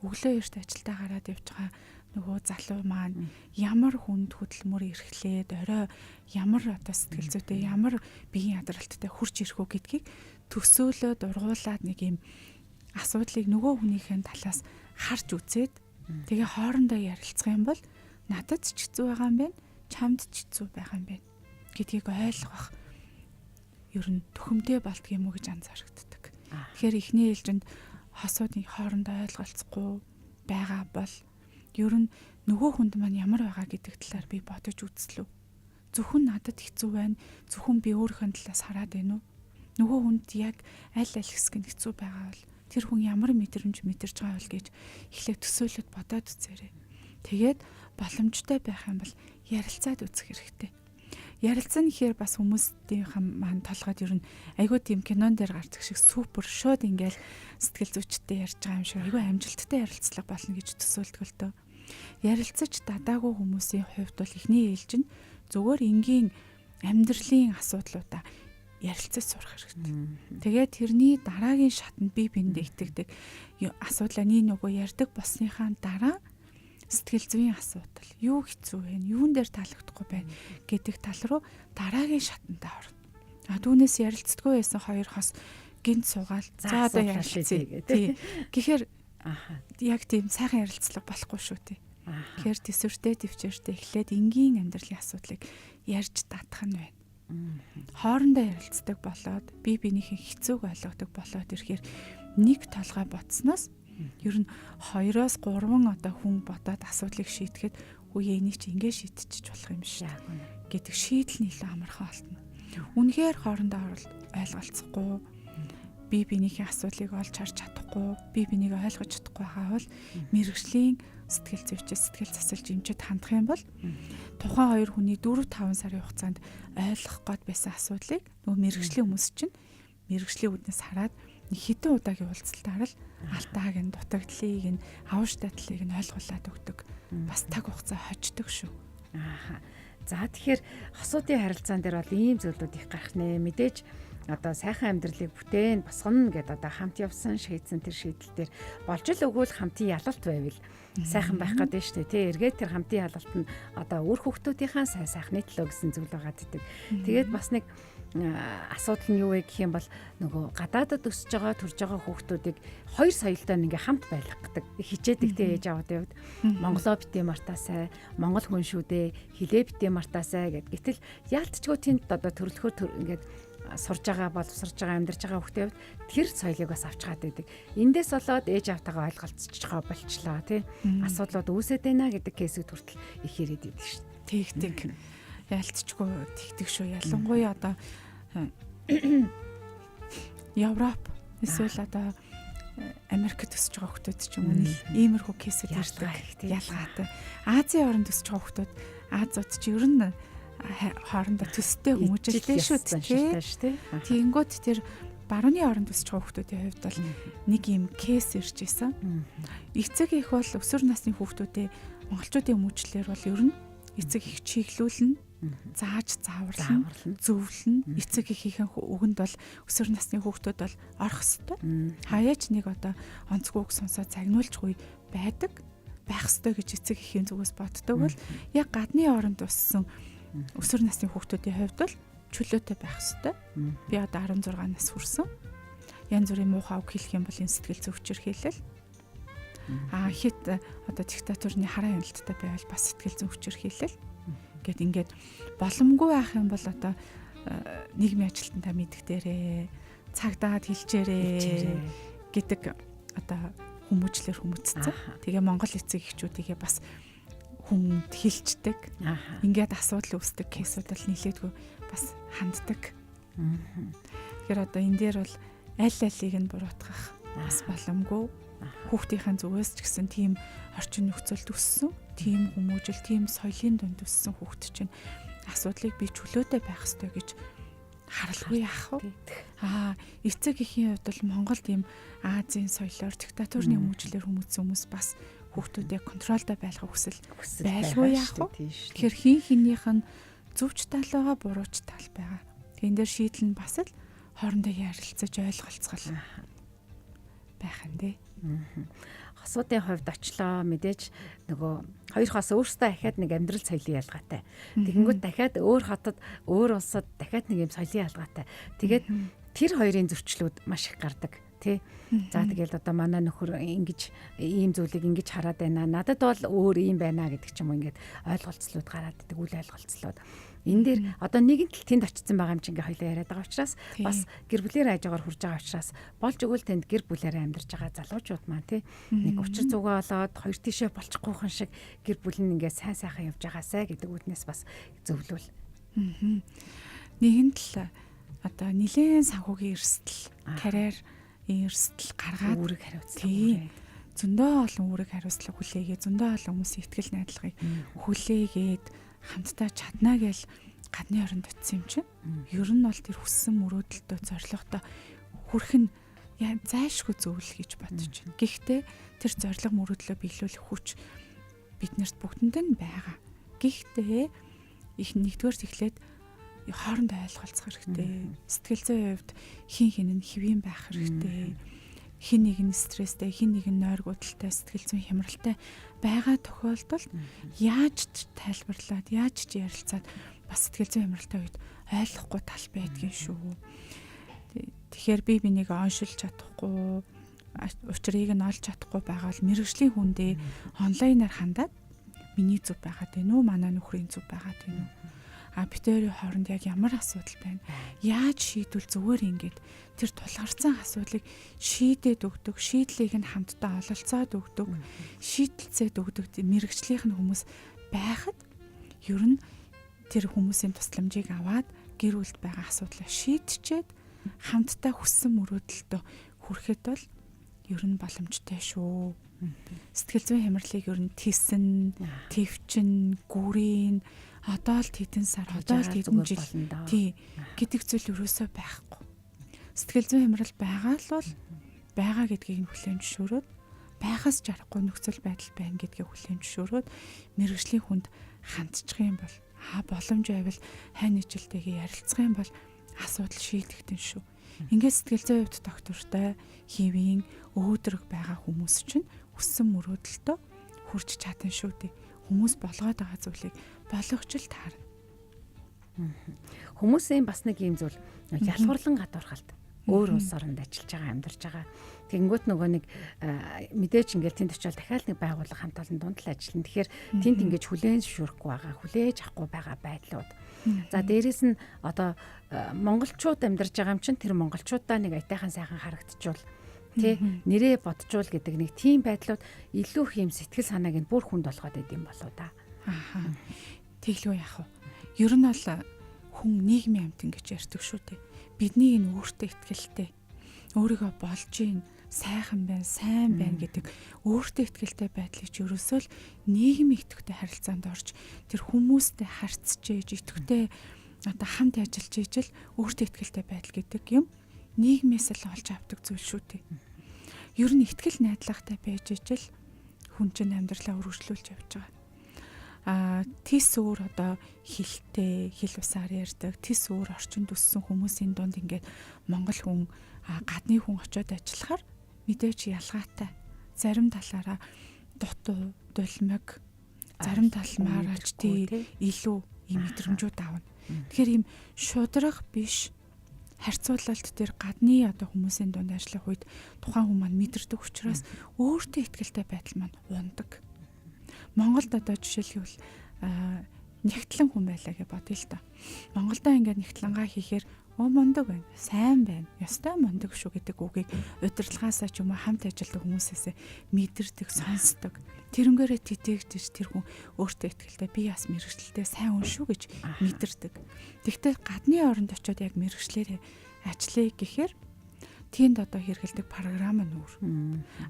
өглөө эрт ажилдаа гараад явж байгаа нөгөө залуу маань ямар хүнд хөдөлмөр эрхлээд орой ямар одоо сэтгэл зүйтэй, ямар биеийн ядралттай хурж ирэх үү гэдгийг төсөөлөөд ургуулад нэг юм асуудлыг нөгөө хүнийхээ талаас харж үзээд тэгээ хоорондоо ярилцах юм бол надад ч хэцүү байгаа юм байна, чамд ч хэцүү байгаа юм байна гэдгийг ойлгох ер нь төхөмтэй болдго юм уу гэж анзаарагддаг. Тэгэхээр эхний ээлжинд хосуудын хоорондоо ойлголцохгүй байгаа бол ер нь нөгөө хүнд маань ямар байгаа гэдэг талаар би бодож үзлээ. Зөвхөн надад хэцүү байна, зөвхөн би өөрийнхөө талаас хараад байна уу? Нөгөө хүнд яг аль аль хэсэг нь хэцүү байгаа бол тэр хүн ямар мэдрэмж мэдэрч байгаа вэ гэж эхлээд төсөөлөд бодоод үзээрэй. Тэгээд боломжтой байх юм бол ярилцаад үзэх хэрэгтэй. Ярилцсан гэхээр бас хүмүүсийн маань толгойд ер нь айгүй тийм кинон дээр гардаг шиг супер шууд ингээл сэтгэл зүйчтэй ярьж байгаа юм шиг айгүй амжилттай ярилцлага болно гэж төсөөлдөг л дөө. Ярилцаж дадаагүй хүмүүсийн хувьд бол эхний ээлж нь зүгээр энгийн амьдралын асуудлуудаа ярилцаж сурах хэрэгтэй. Тэгээд тэрний дараагийн шатанд бие биендээ итгэдэг асуудлаа нэг нөгөө ярьдаг болсныхаа дараа сэтгэл зүйн асуудал, юу хэцүү вэ, юун дээр таалагдахгүй байна гэдэг тал руу дараагийн шатандаа орно. А түүнээс ярилцдаггүй байсан хоёр хос гинт суугаал за одоо ярилцъя тий. Гэхээр яг тийм сайхан ярилцлага болохгүй шүү тий. Тэгэхээр төсвөртэй төвчээртэй эхлээд энгийн амьдралын асуудлыг ярьж датах нь байна. Хоорондоо ярилцдаг болоод бие биенийхээ хэцүүг ойлгодог болоод ирэхээр нэг толгой ботсноос ер нь 2-оос 3 одоо хүн бодоод асуудлыг шийдэхэд үе энийг чи ингэ шийдчихэж болох юм шиг гэдэг шийдэл нь илүү амархан олдно. Үнэхээр хоорондоо ойлголцохгүй, бие биенийхээ асуудлыг олж харж чадахгүй, бие биенийг ойлгож чадахгүй байгаа бол мэрэгжлийн сэтгэл зүйчид, сэтгэл засалж эмчэд хандах юм бол тухайн хоёр хүний 4-5 сарын хугацаанд ойлгох гээд байсан асуудлыг нөгөө мэрэгжлийн хүмүүс чинь мэрэгжлийн үүднээс хараад хэдэн удаагийн уулзалтаар л алдааг нь, дутагдлыг нь, авууш дадлыг нь ойлгуулад өгдөг. Бас таг хугацаа хождог шүү. Ааха. За тэгэхээр хосуудын харилцаан дээр бол ийм зүйлүүд их гарах нэ. Мэдээж одоо сайхан амьдралыг бүтээн босгоно гэдээ одоо хамт явсан шийдсэн тэр шийдэл дээр болж л өгвөл хамтын ялалт байвал сайхан байх гэдэг нь шүү дээ. Тэ эргээд тэр хамтын ялалт нь одоо үр хүүхдүүдийнхаа сайн сайхны төлөө гэсэн зүйл байгаа гэдэг. Тэгээд бас нэг асуудал нь юу вэ гэх юм бол нөгөө гадаадад өсөж байгаа төрж байгаа хүүхдүүдийг хоёр соёлтой ингээ хамт байлгах гэдэг хичээдэг те ээж аавуудын хувьд Монголоо битээ мартаасай, Монгол хүн шүү дээ, хилээ битээ мартаасай гэд. Гэтэл яалтчгүй тэнд одоо төрлөхөр ингээд сурж байгаа, боловсрож байгаа, амьдарч байгаа хүүхдийн хувьд тэр соёлыг бас авч чаад байдаг. Эндээс болоод ээж аавтайгаа ойлголцож байгаа болчлоо тий. Асуудлууд үүсээд байна гэдэг кейсүүд хүртэл их яриад идэг шүү. Тэгдэг. Ялцчгүй тэгдэг шүү. Ялангуяа одоо Европ эсвэл одоо Америкт өсөж байгаа хүмүүс ч юм уу иймэрхүү кейсүүд ярьдаг. Ялгаатай. Азийн оронд өсөж байгаа хүмүүс Азууд ч ер нь хоорондоо төстэй хүмүүжлээ шүү дээ. Тэгэнгүүт тэр барууны оронд өсөж байгаа хүмүүсийн хувьд бол нэг юм кейс ирж исэн. Эцэг их бол өсвөр насны хүүхдүүдээ монголчуудын хүмүүжлэр бол ер нь эцэг их чиглүүлнэ, зааж зааварлана, зөвлөнө. Эцэг эхийнхэн үгэнд бол өсвөр насны хүүхдүүд бол орох ёстой. Хаяач нэг одоо онцгой үг сонсоод загнуулжгүй байдаг байх ёстой гэж эцэг эхийн зүгээс боддог бол яг гадны оронд өссөн өсвөр насны хүүхдүүдийн хувьд бол чөлөөтэй байх ёстой. Би одоо 16 нас хүрсэн. Янз бүрийн муухай үг хэлэх юм бол энэ сэтгэл зүйчээр хэлэл. Аа хит одоо диктатурны хараа хяналттай байвал бас сэтгэл зүйн хүчээр хэлэл. Гэт ингээд боломгүй байх юм бол одоо нийгмийн ажилтнаа мэддэгтэрээ, цагдаад хэлжээрээ гэдэг одоо хүмүүжлэр хүмүүцсэн. Тэгээ Монгол эцэг эхчүүдийгээ бас хүнд хилчдэг. Ингээд асуудал үүсдэг кейсүүд бол нилээдгүй бас ханддаг. Тэгэхээр одоо энэ дээр бол аль алийг нь буруутгах бас боломгүй. Хүүхдийнхээ зүгээс ч гэсэн тийм орчин нөхцөлд өссөн, тийм хүмүүжил, тийм соёлын дунд өссөн хүүхд чинь асуудлыг би чөлөөтэй байх ёстой гэж харалгүй яах вэ? Аа, эцэг эхийн хувьд бол Монголд ийм Азийн соёлоор диктатурны хүмүүжлэр хүмүүжсэн хүмүүс бас хүүхдүүдээ контролдоо байлгах хүсэл байлгүй яах вэ? Тэгэхээр хин хинийх нь зөвч тал байгаа, бурууч тал байгаа. Тэн дээр шийдэл нь бас л хоорондоо ярилцаж ойлголцгол байх юм дээ. Хосуудын хувьд очлоо мэдээж нөгөө хоёр хос өөрсдөө ахаад нэг амьдрал соёлын ялгаатай. Тэгэнгүүт дахиад өөр хотод, өөр улсад дахиад нэг юм соёлын ялгаатай. Тэгээд тэр хоёрын зөрчлүүд маш их гардаг тий. За тэгэл одоо манай нөхөр ингэж ийм зүйлийг ингэж хараад байна. Надад бол өөр ийм байна гэдэг ч юм уу ингээд ойлголцлууд гараад идэг, үл ойлголцлууд. Энэ дээр одоо нэгэн тал тэнд очсон байгаа юм чи ингээ хоёлаа яриад байгаа учраас бас гэр бүлээр ажигаар хурж байгаа учраас болж өгвөл тэнд гэр бүлээрээ амьдарч байгаа залуучууд маань тий нэг учир зүгөө олоод хоёр тишээ болчихгүйхэн шиг гэр бүл нь ингээ сайн сайхан явж байгаасай гэдэг үүднээс бас зөвлөвл. Нэгэн тал одоо нилээн санхүүгийн эрсдэл, карьер эрсдэл гаргаад үүрэг хариуцлага зөндөө олон үүрэг хариуцлага хүлээгээ, зөндөө олон хүмүүсийн ихтгэл найдлагыг хүлээгээд хамтдаа чаднаа гэж гадны оронд очисон юм чинь. Ер нь бол тэр хүссэн мөрөөдөлтөө зорилготой хүрэх нь зайлшгүй зөвлөл гэж бодож байна. Гэхдээ тэр зорилго мөрөөдлөө биелүүлэх хүч Биднэрт бүгдэнд нь байгаа. Гэхдээ их нэгдүгээр эхлээд хоорондоо ойлголцох хэрэгтэй. Сэтгэл зүйн хувьд хин хин нь хэвийн байх хэрэгтэй. Хин нэг нь стресстэй, хин нэг нь нойргуудалтай, сэтгэл зүйн хямралтай байгаа тохиолдолд яаж ч тайлбарлаад, яаж ч ярилцаад бас сэтгэл зүйн хямралтай үед ойлгохгүй тал байдгийн шүү. Тэгэхээр би бинийг оншилж чадахгүй, учрыг нь олж чадахгүй байгаа бол мэрэгжлийн хүндээ онлайнаар хандаад миний зүв байгаад байна уу, манай нөхрийн зүв байгаад байна уу? А бид хоёрын хооронд яг ямар асуудал байна? Яаж шийдвэл зүгээр ингээд тэр тулгарсан асуудлыг шийдээд өгдөг, шийдлийг нь хамтдаа ололцоод өгдөг, шийдэлцээд өгдөг мэрэгжлийнх нь хүмүүс байхад ер нь тэр хүмүүсийн тусламжийг аваад гэр бүлд байгаа асуудлаа шийдчихэд хамтдаа хүссэн мөрөөдөлтөө хүрэхэд бол ер нь боломжтой шүү. Сэтгэл зүйн хямралыг ер нь тийсэн, твчин, гүрийн одоо л тэдэн сар, одоо л тэдэн жил тий гэдэг зүйл ерөөсөө байхгүй. Сэтгэл зүйн хямрал байгаа л бол байгаа гэдгийг нь хүлээн зөвшөөрөөд, байхаас жарахгүй нөхцөл байдал байна гэдгийг хүлээн зөвшөөрөөд мэрэгжлийн хүнд хандчих юм бол боломж байвал хайн нийтлэлтэйгээ ярилцах юм бол асуудал шийдэгдэн шүү. Ингээд сэтгэл зүйн хувьд доктортой хэвийн өөдрөг байгаа хүмүүс чинь хүссэн мөрөөдөлтөө хүрч чадан шүү дээ. Хүмүүс болгоод байгаа зүйлийг болгож л таарна. Хүмүүсийн бас нэг юм зүйл ялгуурлан гадуурхалт. Өөр улс оронд ажиллаж байгаа, амьдарч байгаа. Тэгэнгүүт нөгөө нэг мэдээж ингээл тэнд очиод дахиад нэг байгууллага хамт олон дунд л ажиллана. Тэгэхээр тэнд ингэж хүлээн зөвшөөрөхгүй байгаа, хүлээж авахгүй байгаа байдлууд. За дээрэс нь одоо монголчууд амьдарч байгаа юм чинь тэр монголчуудаа нэг аятайхан сайхан харагдчихвал тий нэрээ бодчвол гэдэг нэг тийм байдлууд илүү их юм сэтгэл санааг нь бүр хүнд болгоод идэм болоо да. Ааха. Тэглүү яах вэ? Ер нь бол хүн нийгмийн амьтан гэж ярьдаг шүү дээ. Бидний энэ өөртөө ихтгэлтэй, өөрийгөө болж гин, сайхан байна, сайн байна гэдэг өөртөө ихтгэлтэй байдлыг чи ерөөсөө л нийгмийн идэвхтэй харилцаанд орж тэр хүмүүстэй харьцаж ээж идэвхтэй одоо хамт ажиллаж ижил өөртөө ихтгэлтэй байдал гэдэг юм нийгмээс л олж авдаг зүйл шүү дээ. Ер нь ихтгэл найдлагатай байж ижил хүн чинь амьдралаа өргөжлүүлж явж байгаа. А тис өөр одоо хилтэй, хил усаар ярьдаг, тис өөр орчинд өссөн хүмүүсийн дунд ингээд монгол хүн, гадны хүн очиод ажиллахаар мэдээж ялгаатай. Зарим талаараа дутуу, дулмаг, зарим талмаараач тий илүү ийм мэдрэмжүүд авна. Тэгэхээр ийм шудраг биш харьцуулалт тэр гадны одоо хүмүүсийн дунд ажиллах үед тухайн хүн маань мэдэрдэг учраас өөртөө ихтгэлтэй байдал маань ундаг. Монголд одоо жишээлбэл нягтлан хүн байлаа гэж бодъё л доо. Монголдо ингээд нягтлангаа хийхээр өө мундаг байна, сайн байна, ёстой мундаг шүү гэдэг үгийг удирдлагаасаа ч юм уу хамт ажилладаг хүмүүсээс мэдэрдэг, сонсдог. Тэрнгээрээ тэтгэгдэж тэр хүн өөртөө ихтгэлтэй би бас мэрэгчлээ сайн хүн шүү гэж мэдэрдэг. Тэгвэл гадны оронд очиод яг мэрэгчлэрээ ажиллая гэхээр тэнд одоо хэрэгэлдэг програм нь өөр.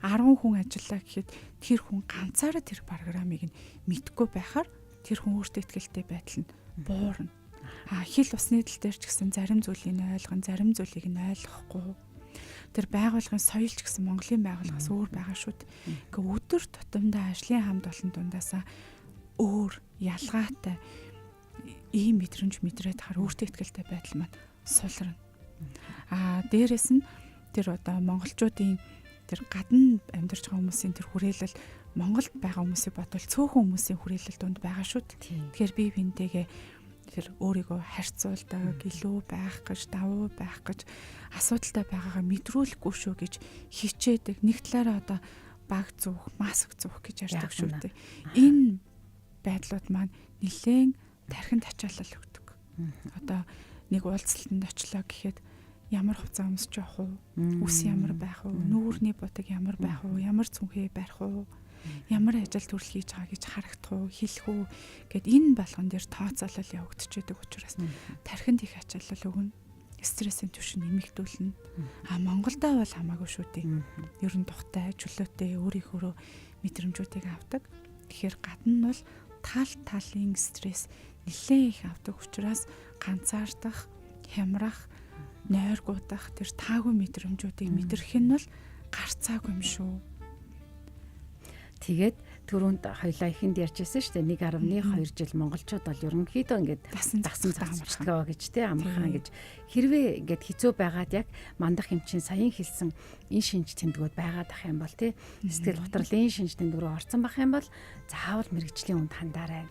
10 хүн ажиллаа гэхэд тэр хүн ганцаараа тэр програмыг нь мэдгүй байхаар тэр хүн өөртөө ихтгэлтэй байдал нь буурна. А хил усны тал дээр ч гэсэн зарим зүйлийг нь ойлгон, зарим зүйлийг нь ойлгохгүй. Тэр байгууллагын соёл ч гэсэн Монголын байгууллагаас өөр байгаа шүү дээ. Ингээ өдөр тутамдаа ажлын хамт олон дундаасаа өөр ялгаатай ийм мэдрэмж мэдрээд хаар өөртөө ихтгэлтэй байдал маань сулрна. А дээрэс нь тэр одоо монголчуудын тэр гадна амьдарч байгаа хүмүүсийн тэр хүрээлэл Монголд байгаа хүмүүсийг бодвол цөөхөн хүмүүсийн хүрээлэл дунд байгаа шүү дээ. Тэгэхээр би бинтэйгээ тэр өөрийгөө харьцуулдаг, илүү байх гэж, давуу байх гэж асуудалтай байгаагаа мэдрүүлэхгүй шүү гэж хичээдэг. Нэг талаараа одоо баг зүүх, маск зүүх гэж ярьдаг шүү дээ. Энэ байдлууд маань нэлээд тархинд ачаалал өгдөг. Одоо нэг уулзалтанд очлоо гэхэд ямар хувцас өмсөж явах уу? Үс ямар байх уу? Нүүрний бутаг ямар байх уу? Ямар цүнхээ барих уу? Ямар ажил төрөл хийж байгаа гэж харагдах уу, хэлэх үү гэд энэ болгон дээр тооцоолол явагдчихэдэг учраас тархинд их ачаалал өгнө. Стрессийн түвшин нэмэгдүүлнэ. А Монголдо бол хамаагүй шүү дээ. Ер нь тухтай, чөлөөтэй өөрийнхөө мэдрэмжүүдийг авдаг. Тэгэхээр гадна нь бол тал талын стресс нэлээд их авдаг учраас ганцаардах, хямрах, нойргуудах тэр таагүй мэдрэмжүүдийг мэдрэх нь бол гарцаагүй юм шүү. Тэгээд түрүүнд хоёлаа ихэнд ярьжсэн шүү дээ, 1.2 жил монголчууд бол ерөнхийдөө ингээд Дасан дасан зохицтой зохицдог гэж те, амархан гэж. Хэрвээ ингээд хэцүү байгаад яг мандах юм чинь саяын хэлсэн энэ шинж тэмдгүүд байгаад ах юм бол те, сэтгэл гутралын шинж тэмдэг рүү орсон бах юм бол заавал мэргэжлийн хүнд хандаарай.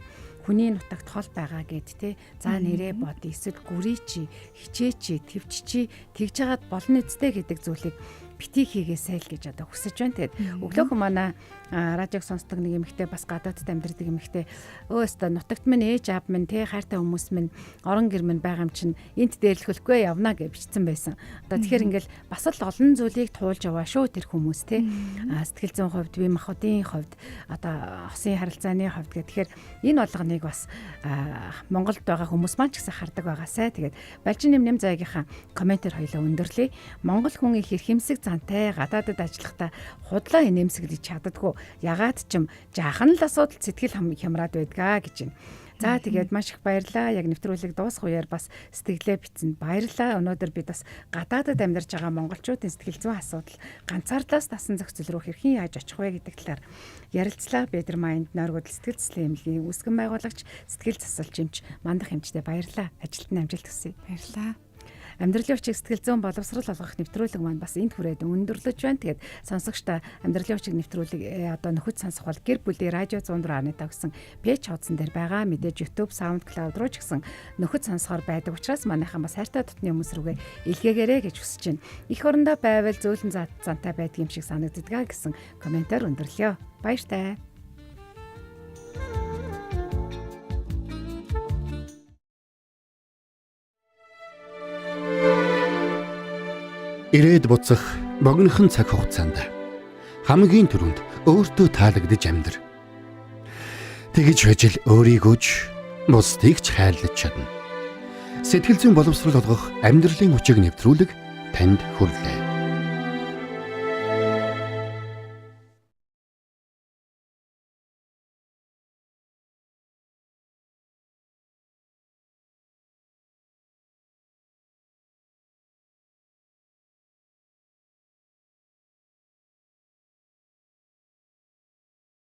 Хүний нутагт хол байгаа гэд те, за нэрээ бод, эсвэл гүрий чи, хичээчи, твччи, тэгж хагаад болно үсттэй гэдэг зүйлийг бити хийгээсэй л гэж одоо хүсэж байна. Тэгээд өглөөхөн манай радиог сонсдог нэг эмэгтэй, бас гадаадд амьдардаг эмэгтэй, өө өста нутагт минь ээж аав минь те, хайртай хүмүүс минь, орон гэр минь байгаа юм чинь энт дээрлэхгүй явна гэж бичсэн байсан. Одоо тэгэхээр ингээл бас л олон зүйлийг туулж яваа шүү тэр хүмүүс те. Сэтгэл зүйн хувьд, бие махбодын хувьд, одоо хосын харилцааны хувьд гэх. Тэгэхээр энэ болгоныг бас Монголд байгаа хүмүүс маань ч гэсэн хардаг байгаасай. Тэгээд Балжин нэм нэм зайгийнхаа комментээр хоёлаа өндөрлөе. Монгол хүн их эрхэмсэг зантай, гадаадад ажиллахдаа худлаа инээмсэглэж чаддаггүй. Ягаад ч юм жаахан л асуудал сэтгэл хямраад байдгаа гэж байна. За тэгээд маш их баярлаа. Яг нэвтрүүлэг дуусах үеэр бас сэтгэлээ бичсэнд баярлаа. Өнөөдөр бид бас гадаадад амьдарч байгаа монголчуудын сэтгэл зүйн асуудал, ганцаардлаас дасан зохицол руу хэрхэн яаж очих вэ гэдэг талаар ярилцлаа. Better Mind нойргодол сэтгэл зүйн эмнэлгийн үүсгэн байгуулагч, сэтгэл засалч эмч Мандах эмчтэй баярлаа. Ажилд нь амжилт хүсье. Баярлаа. Амьдралын учиг сэтгэл зүйн боловсрал олгох нэвтрүүлэг маань бас энд хүрээд өндөрлөж байна. Тэгээд сонсогчдоо амьдралын учиг нэвтрүүлэг одоо нөхөд сонсох бол гэр бүлийн радио 104.5 гэсэн пэйж хуудсан дээр байгаа. Мэдээж YouTube, SoundCloud руу ч гэсэн нөхөд сонсохоор байдаг учраас манайхан бас хайртай дотны хүмүүс рүүгээ илгээгээрэй гэж хүсэж байна. Их орондоо байвал зөөлөн зантай байдаг юм шиг санагддаг гэсэн комментээр өндөрлөё. Баяртай. Ирээд буцах богинохон цаг хугацаанд хамгийн түрүүнд өөртөө таалагдж амьдр. Тэгж байж л өөрийгөө ч бусдыг ч хайрлаж чадна. Сэтгэл зүйн боловсрол олгох амьдралын учиг нэвтрүүлэг танд хүрлээ.